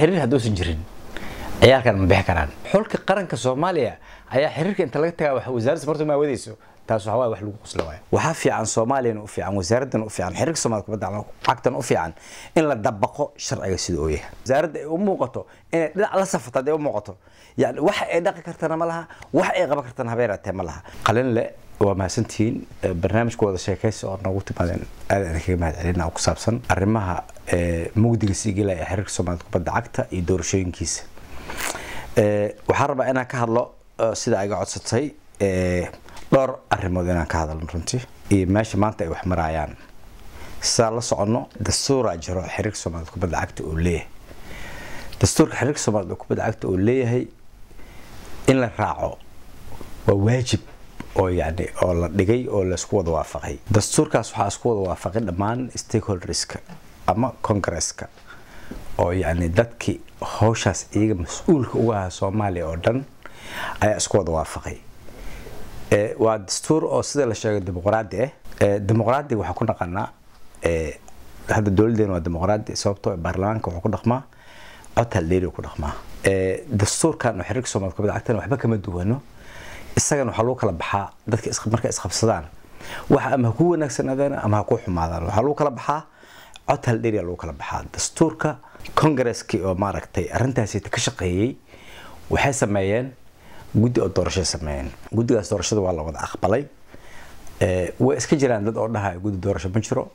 Xiriir hadduusan jirin, ciyaalkan ma bixi karaan. Xulka qaranka Soomaaliya ayaa xiriirka inta laga tagaa wax wasaaradda sportu ma wadayso. Taas waxa waaye wax lagu qoslo waaye. Waxaa fiican, Soomaaliyana u fiican, wasaaraddana u fiican, xiriirka Soomaalida kubadda cagtana u fiican in la dabaqo sharciga sida uu yahay. Wasaaradda ay u muuqato inay dhinac la safato, hadday u muuqato, yani wax ay dhaqi kartana ma laha, wax ay qaban kartana habeeraatee ma laha. Qalinle, waa mahadsantihiin barnaamijka wada sheekaysi oo noogu timaadeen. Aad aan kaga mahad celina oo ku saabsan arrimaha mugdiga sii gelaya ee xiriirka Soomaalida kubadda cagta iyo doorashooyinkiisa. Waxaan rabaa inaan ka hadlo, sida iga codsatay, dhowr arrimood inaan ka hadalno runtii iyo meesha maanta ay wax marayaan. Sidaa la soconno, dastuuraa jiro xiriirka Soomaalida kubadda cagta uu leeyahay. Dastuurka xiriirka Soomaalida kubadda cagta uu leeyahay in la raaco waa waajib oo yani oo la dhigay oo laisku wada waafaqay. Dastuurkaas waxaa isku wada waafaqay dhammaan stakeholderska ama congresska oo yani dadkii hawshaas iyaga mas-uulka uga ahaa Soomaaliya oo dhan ayaa isku wada waafaqay. Waa dastuur oo sida la sheegay dimuqraadi ah. Dimuqraadiga waxaa ku dhaqanaa hadda dowladeena waa dimuqraadi, sababtoo baarlamaanka wuxuu ku dhaqmaa cod haldheeri ku dhaqmaa. Dastuurkan oo xiriirka Soomaalida kubadda cagtana waxba kama duwano. Isagana waxaa lagu kala baxaa dadka markay isqabsadaan waxa ama ha ku wanaagsanaadaan ama ha ku xumaadaan, waxaa lagu kala baxaa cod haldheeriya lagu kala baxaa. Dastuurka congaresskii oo maaragtay arrintaasi ka shaqeeyey waxay sameeyeen guddi oo doorasho sameeyeen. Guddigaas doorashada waa la wada aqbalay. Way iska jiraan dad oo dhahaya guddi doorasho ma jiro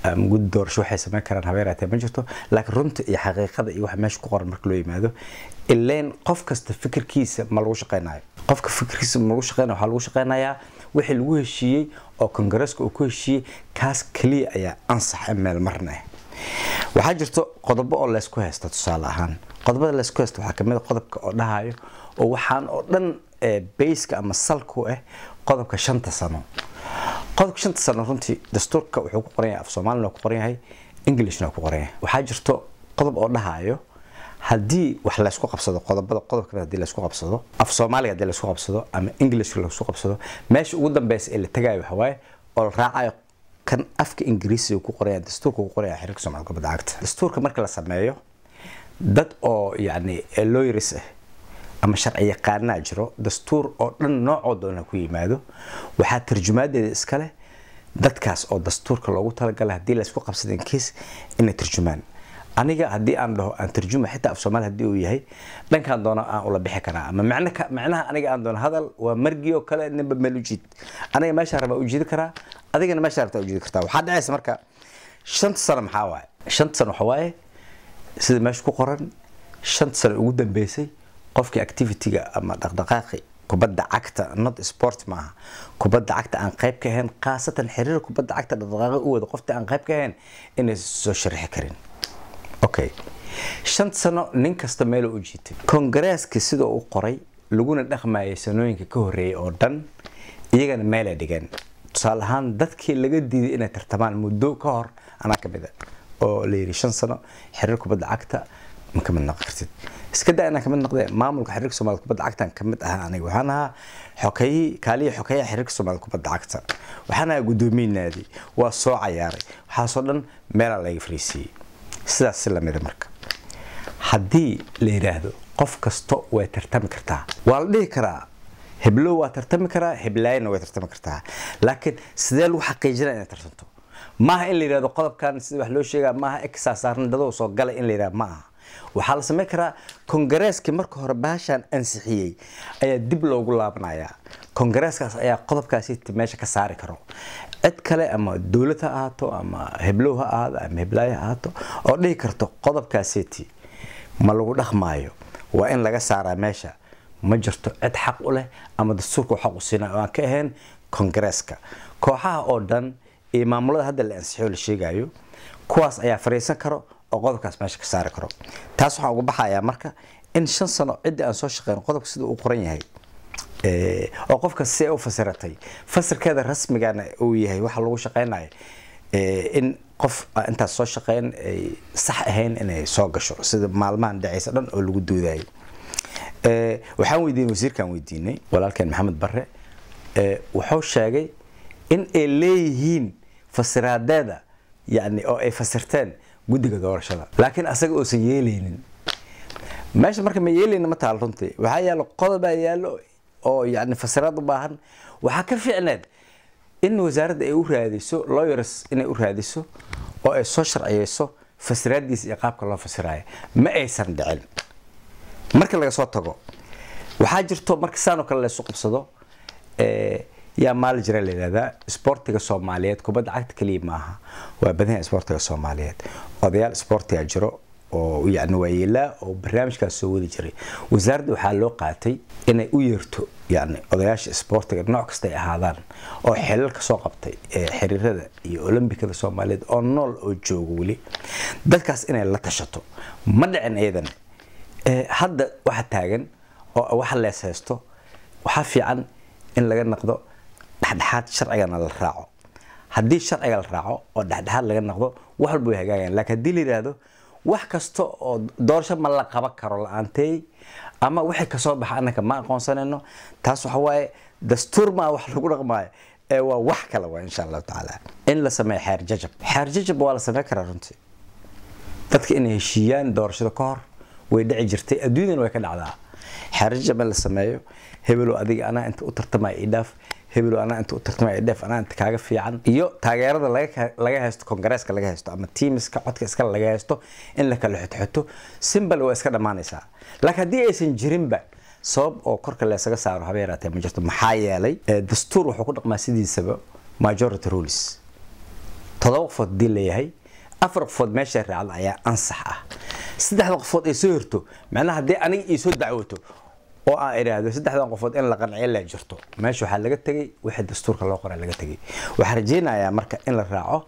ama guddi doorasho waxay sameyn karaan habeeraatee ma jirto, laakiin runta iyo xaqiiqada iyo waxa meesha ku qoran marka loo yimaado, ileen qof kasta fikirkiisa ma lagu shaqeynayo. Qofka fikirkiisa ma lagu shaqeynayo, waxaa lagu shaqeynayaa wixii lagu heshiiyey oo kongareeska uu ku heshiiyey. Kaas keliya ayaa ansax meel marna ah. Waxaa jirto qodobo oo laysku haysta. Tusaale ahaan, qodobada laysku haysta waxaa kamid a qodobka oo dhahayo oo waxaan oo dhan bayska ama salku ah, qodobka 5-ta sano. Qodobka 5-ta sano runtii dastuurka wuxuu ku qoran yahay af Soomaalina waa ku qoran yahay, Englishna waa ku qoran yahay. Waxaa jirto qodob oo dhahayo haddii wax laysku qabsado, qodobada qodob kamid haddii laysku qabsado, af Soomaaliga haddii laysku qabsado ama Englishka laysku qabsado, meesha ugu dambeysa ee la tagayo waxa waaye oo la raacayo kan afka Ingiriisiga ku qoraya dastuurka ku qoraya xiriirka Soomaalida kubadda cagta. Dastuurka marka la sameeyo, dad oo yacni lawyers ah ama sharci yaqaanaa jiro. Dastuur oo dhan noocoo doona ku yimaado, waxaa tarjumaadeeda iska leh dadkaas oo dastuurka loogu talagalay haddii laysku qabsado in case inay tarjumaan. Aniga haddii aan dhaho aan tarjuma, xitaa af Soomaali haddii uu yahay, dhankaan doono aan ula bixi karaa ama macno ka macnaha aniga aan doono. Hadal waa margi oo kale, ninba meel u jiid. Aniga meeshaan rabaa u jiidi karaa, adigana meeshaan rabtaa u jiidi kartaa. Waxaa dhacaysa marka 5-ta sano maxaa waaye? 5-ta sano waxa waaye sida meesha ku qoran, 5-ta sano ugu dambeysay qofkii activity-ga ama dhaqdhaqaaqi kubadda cagta, not sport maaha, kubadda cagta aan qayb ka ahayn, khaasatan xiriir kubadda cagta dhaqdhaqaaqi u wada, qofta aan qayb ka ahayn inaysan soo sharixi karin. Okay, 5 sano nin kasta meeluu u jiitay. Kongareeska sida uu qoray laguna dhaqmayay sanooyinka ka horreeyay oo dhan, iyagana meelay dhigeen. Tusaale ahaan, dadkii laga diiday inay tartamaan muddo ka hor, anaa ka mid a, oo la yidhi 5 sano xiriir kubadda cagta ma ka mid noqon kartid. Iska daa inaan ka mid noqde, maamulka xiriirka Soomaalida kubadda cagtaan ka mid ahaa. Aniga waxaan ahaa xokayihii, kaaliya xokayaha xiriirka Soomaalida kubadda cagta, waxaan ahaa guddoomiye naadi, waa soo cayaaray. Waxaasoo dhan meelaa laga fariisiiyey. Sidaas si lamida marka haddii la yidhaahdo qof kasto way tartami kartaa, waa la dhihi karaa heblow waa tartami karaa, heblaayana way tartami kartaa, laakiin sidee lagu xaqiijinaya inay tartanto? Maaha in la yidhahdo qodobkan sida wax loo sheegaa maaha exaa saaran dadoo soo galay in la yidhahdo ma aha. Waxaa la samayn karaa kongareeskii marka hore baashaan ansixiyey ayaa dib loogu laabanayaa. Kongareeskaas ayaa qodobkaasi meesha ka saari karo. Cid kale ama dowlad ha ahaato ama heblow ha ahaado ama heblaayo ha ahaato oo dhihi karto qodobkaaseti ma lagu dhaqmaayo, waa in laga saaraa meesha, ma jirto cid xaq u leh ama dastuurka xaq u siinayo oo aan ka ahayn kongareeska. Kooxaha oo dhan iyo maamulada hadda la ansixiyo la sheegayo, kuwaas ayaa fariisan karo oo qodobkaas meesha ka saari karo. Taas waxaan uga baxayaa marka in 5 sano ciddii aan soo shaqeyn, qodobka sida uu qoran yahay oo qofka si ay u fasiratay, fasirkeeda rasmigana uu yahay waxa lagu shaqeynayo, in qof intaas soo shaqeyn ay sax ahayn inay soo gasho, sida maalmahan dhacaysa dhan oo lagu doodayay. Waxaan weydiinay wasiirkaan, weydiinay walaalkeen Maxamed Barre. Wuxuu sheegay in ay leeyihiin fasiraadeeda, yani oo ay fasirteen guddiga doorashada, laakiin asaga uusan yeelaynin. Meesha marka ma yeelayna, ma taal runtii. Waxaa yaalo qodobaa yaallo oo yacni fasiraad u baahan. Waxaa ka fiicneed in wasaaradda ay u raadiso lawyers, inay u raadiso oo ay soo sharciyeyso fasiraadiisa iyo qaabka loo fasiraayo. Ma aysan dhicin. Marka laga soo tago, waxaa jirto marka saan oo kale laysu qabsado, yaa maali jira la yidhahdaa. Isboortiga Soomaaliyeed kubadda cagta keliya maaha, waa badan yahay isboortiga Soomaaliyeed. Odayaal isboortiga jiro oo yacni waayeelaa oo barnaamijkaas soo wadi jiray. Wasaaradda waxaa loo qaatay inay u yeerto yacni odayaasha isboortiga, nooc kasta ay ahaadaan, oo xilal ka soo qabtay ee xiriirada iyo Olombikada Soomaaliyeed oo nool oo joogo weli, dadkaas inay la tashato. Ma dhicin iyadana. Hadda waxa taagan oo waxa lees haysto, waxaa fiican in laga noqdo dhexdhexaad, sharcigana la raaco. Haddii sharciga la raaco oo dhexdhexaad laga noqdo, wax walba way hagaagayaan. Laakiin haddii la yidhaahdo wax kasta oo doorasho ma la qaban karo la-aantey ama wixii kasoo baxa annaka ma aqoonsanayno, taas waxa waaye dastuur maa wax lagu dhaqmaayo ee waa wax kale. Waa insha Allahu tacaala in la sameeyo xeer jajab. Xeer jajab waa la sameyn karaa runtii. Dadka inay heshiiyaan doorashada ka hor way dhici jirtay, adduunyadana way ka dhacdaa. Xeer jajab in la sameeyo, hebelow adiga anaa inta u tartamaya ii dhaaf, hebelow anaa inta u tartamaya ii dhaaf, anaa inta kaaga fiican, iyo taageerada laga haysto kongareeska laga haysto ama tiimiska codka iskale laga haysto in la kala xotxoto, simbal waa iska dhammaanaysaa. Laakiin haddii aysan jirinba sabab oo korka laysaga saaro, haba yaraatee ma jirto. Maxaa yeelay dastuur wuxuu ku dhaqmaa sidiisaba majority rules. 7 qofood haddii leeyahay, 4 qofood meesha raacda ayaa ansax ah, saddexda qofood ay soo hirto. Macnaha haddii aniga ii soo dacwooto oo aan idhaahdo saddexdan qofood in la qanciyo la jirto, meesha waxaa laga tegay wixii dastuurka loo qoray laga tegay. Waxaan rajaynayaa marka in la raaco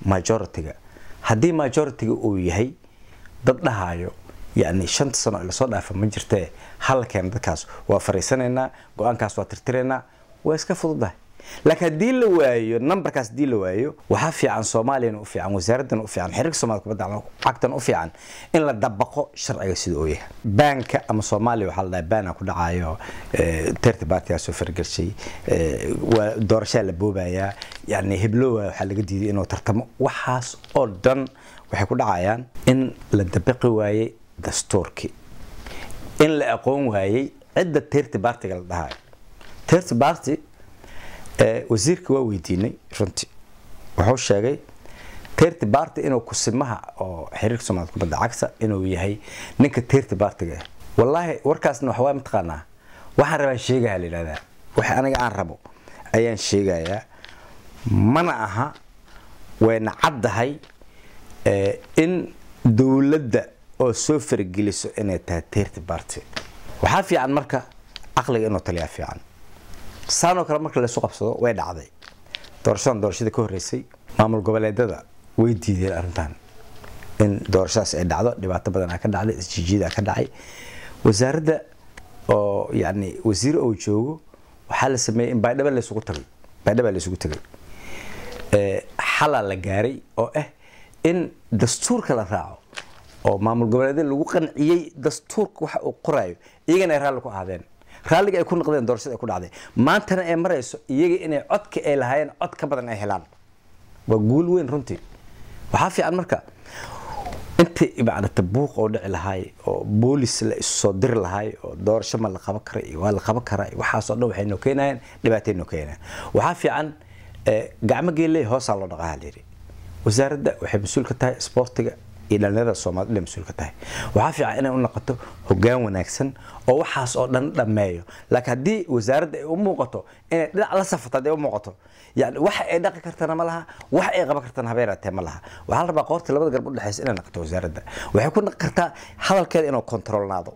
majority-ga. Haddii majority-ga uu yahay dad dhahayo yacni 5ta sano ee lasoo dhaafa ma jirtee hala keeno dadkaas, waa fariisanaynaa, go-aankaas waa tirtiraynaa, waa iska fududahay. Laakiin haddii la waayo numberkaas, haddii la waayo, waxaa fiican, Soomaaliyana u fiican, wasaaraddana u fiican, xiriirka Soomaalida kubadda cagtana u fiican in la dabaqo sharciga sida uu yahay. Baanka ama Soomaaliya waxaa la dhahay baana ku dhacayo, third party soo fargelshay, waa doorashaa la boobayaa, yacni heblowa waxaa laga diiday inuu tartamo. Waxaas oo dhan waxay ku dhacayaan in la dabaqi waayey dastuurkii, in la aqoon waayey cidda third party-ga la dhahayo. Third party wasiirka waa weydiinay runtii, wuxuu sheegay third party inuu kusimaha oo xiriirka Soomaalida kubadda cagta inuu yahay ninka third party-ga ah. Wallaahi warkaasna waxa waa mataqaanaa, waxaan rabaa sheegaya la yidhahdaa, waxa aniga aan rabo ayaan sheegayaa. Mana aha, wayna caddahay in dowladda oo soo fargeliso inay tahay third party. Waxaa fiican marka caqliga inuu taliyaa fiican. Saanoo kale marka laysu qabsado, way dhacday doorashadan, doorashadii ka horreysay maamul goboleedada way diideen arrintan in doorashadaas ay dhacdo. Dhibaato badan aa ka dhacday, isjijiid aa ka dhacay. Wasaaradda oo yacni wasiir uu joogo waxaa la sameeyey in Baydhabo laysugu tagay. Baydhaba laysugu tagay, xalaa la gaaray oo ah in dastuurka la raaco oo maamul goboleedyada lagu qanciyey dastuurka waxa uu qorayo, iyagana ay raalli ku ahaadeen, raalliga ay ku noqdeen doorashada ay ku dhacday. Maantana ay marayso iyaga inay codka ay lahaayeen cod ka badan ay helaan, waa guul weyn runtii. Waxaa fiican marka intii maaragta buuq oo dhici lahaay oo boolis la isu soo diri lahaay oo doorasho ma la qaban kara iyo waa la qaban karaa iyo waxaasoo dhan, waxay noo keenayaan dhibaatay noo keenayaan. Waxaa fiican gacmo geeley hoosaa loo dhaqaa la yidhi. Wasaaradda waxay mas-uul ka tahay isboortiga iyo dhalinyarada Soomaalida inay mas-uul ka tahay. Waxaa fiican inay u noqoto hoggaan wanaagsan oo waxaas oo dhan dhammeeyo. Laakiin haddii wasaaradda ay u muuqato inay dhinac la safato, hadday u muuqato yani wax ay dhaqi kartana ma laha, wax ay qaban kartana haba yaraatee ma laha. Waxaa la rabaa qoorta labada garab u dhexaysa inay noqoto wasaaradda. Waxay ku naqi kartaa hadalkeeda inuu kontrolnaado,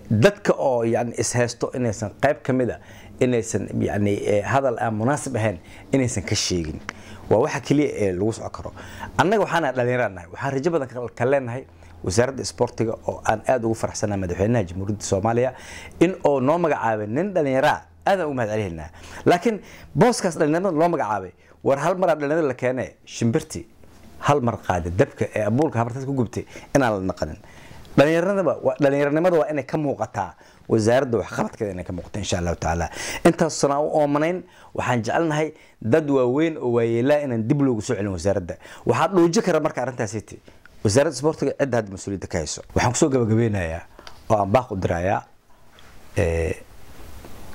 dadka oo yani ishaysto inaysan qayb ka mid a inaysan yani hadal aan munaasib ahayn inaysan ka sheegin. Waa waxa keliya ee lagu socon karo. Annaga waxaan dhalinyaraan nahay, waxaan rajo badan ka leenahay wasaaradda isboortiga oo aan aad ugu faraxsanahay madaxweynaha Jamhuuriyadda Soomaaliya in oo noo magacaabay nin dhalinyaraa, aadaan ugu mahad celinaynaa. Laakiin booskaas dhalinyarada loo magacaabay, war hal maraa dhalinyarada la keenee, shimbirti hal mar qaada dabka ee abuulka habartaas ku gubtay inaan la naqanin. Dhalinyaranaba dhalinyaranimada waa inay ka muuqataa wasaaradda waxqabadkeeda, inay ka muuqato insha Allahu tacaala. Intaas sanaa u oomanayn, waxaan jecelnahay dad waaweyn oo waayeelaa inaan dib loogu soo celin wasaaradda. Waxaa dhuuji kara marka arrintaasiti Wasaaradda isboortiga cidda hadda mas-uuliyadda ka hayso. Waxaan kusoo gabagabeynayaa oo aan baaq u dirayaa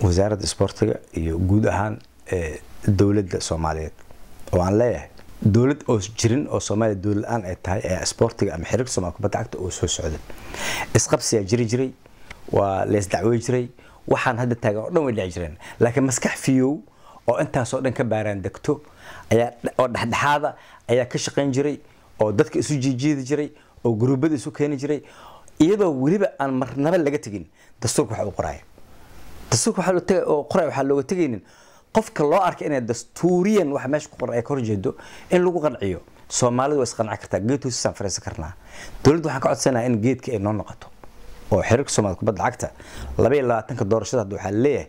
wasaaradda isboortiga iyo guud ahaan dowladda Soomaaliyeed, oo aan leeyahay dowlad oo jirin oo Soomaaliya dowlad la'aan ay tahay ayaa isboortiga ama xiriirka Soomaaliya kubadda cagta oo soo socday. Isqabsiyaa jiri jiray, waa la isdacwey jiray, waxaan hadda taagan oo dhan way dhici jireen, laakiin maskax fiyow oo intaasoo dhan ka baaraan degto ayaa oo dhexdhexaada ayaa ka shaqayn jiray oo dadka isu jiijiidi jiray oo guruubada isu keeni jiray, iyadoo weliba aan marnaba laga tegin dastuurka waxa uu qoraya. Dastuurka waxa loo tagay oo qoraya waxaa looga tegaynin qofka loo arkay inay dastuuriyan waxa meesha ku qoran ay ka horjeedo in lagu qanciyo. Soomaalidu waa isqanci kartaa, geed hoostiisaan fariisan karnaa. Dowladda waxaan ka codsanayaa in geedka ay noo noqoto oo xiriirka Soomaalida kubadda cagta 22-ka doorashada hadda waxaa leeyahay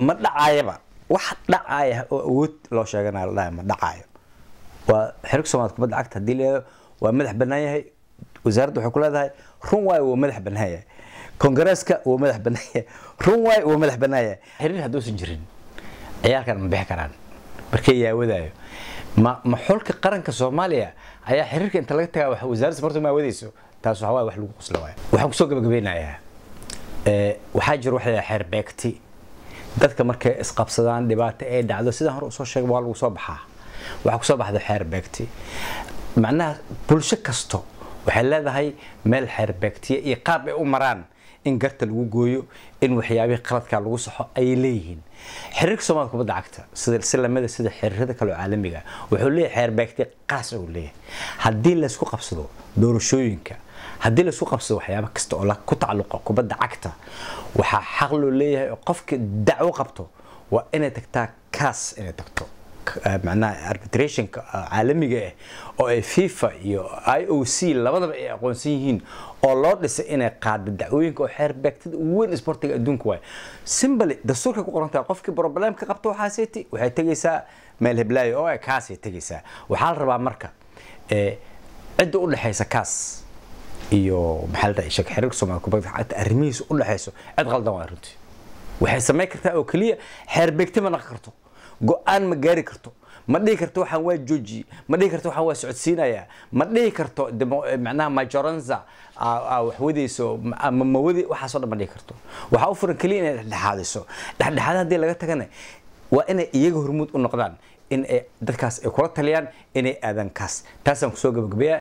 ma dhacaayaba, wax dhacaaya oo awood loo sheeganayo la dhahayo ma dhacaayo. Waa xiriirka Soomaalida kubadda cagta haddii la yidhahdo waa madax bannaan yahay, wasaaradda waxay ku leedahay run waayo wuu madax bannaan yahay, kongareeska wuu madax bannaan yahay, run waayo wuu madax bannaan yahay. Xiriir hadduusan jirin ciyaalkan ma bixi karaan markay yaawadaayo. Ma xulka qaranka Soomaaliya ayaa xiriirka inta laga tagaa waxa wasaaradda isboortiga ma wadayso? Taas waxa waaye wax lagu qoslo waaye. Waxaan kusoo gabagabeynayaa waxaa jira waxa la yidhaha xeer beegti. Dadka markay isqabsadaan dhibaato ay dhacdo, sidaan hore usoo sheegay, waa lagu soo baxaa, waxaa kusoo baxda xeer beegti. Macnaha bulsho kasto waxay leedahay meel xeer beegtiya iyo qaab ay u maraan in garta lagu gooyo, in waxyaabihii qaladka lagu saxo ayay leeyihiin. Xiriirka Soomaalida kubadda cagta sida si lamida sida xiriirada kale oo caalamiga wuxuu leeyahay xeer beegti qaas uu leeyahay. Haddii la isku qabsado doorashooyinka, haddii la isku qabsado waxyaabo kasta oo ku tacalluqa kubadda cagta, waxaa xaq loo leeyahay oo qofka dacwo qabto waa inay tagtaa kaas, inay tagto macnaha arbitrationka caalamiga ah oo ay FIFA iyo IOC labadaba ay aqoonsan yihiin oo loo dhisay inay qaado dacwooyinka oo xeer beegtada ugu weyn isboortiga adduunka waaye. Simbali dastuurka ku qoran tahay qofkii problem ka qabto waxaaseeti waxay tegaysaa meel heblaayo oo ay kaasay tegaysaa. Waxaa la rabaa marka cidda u dhexaysa kaas iyo maxaa la dhahay sheeg xiriirka Soomaaliya kubadda cagta arrimihiisa u dhexayso cid qaldan waa runtii. Waxay samayn kartaa oo keliya xeer beegti ma naqon karto, go'aan ma gaari karto, ma dhihi karto waxaan waa joojiyey, ma dhihi karto waxaan waa socodsiinayaa, ma dhihi karto macnaha majoranza wax wadayso ama ma wadi, waxaasoo dhan ma dhihi karto. Waxaa u furan keliya inay dhexdhexaadiso. Dhexdhexaad haddii laga tagana waa inay iyaga hormuud u noqdaan in ay dadkaas ay kula taliyaan inay aadaan kaas. Taasaan kusoo gabagabeeyaa.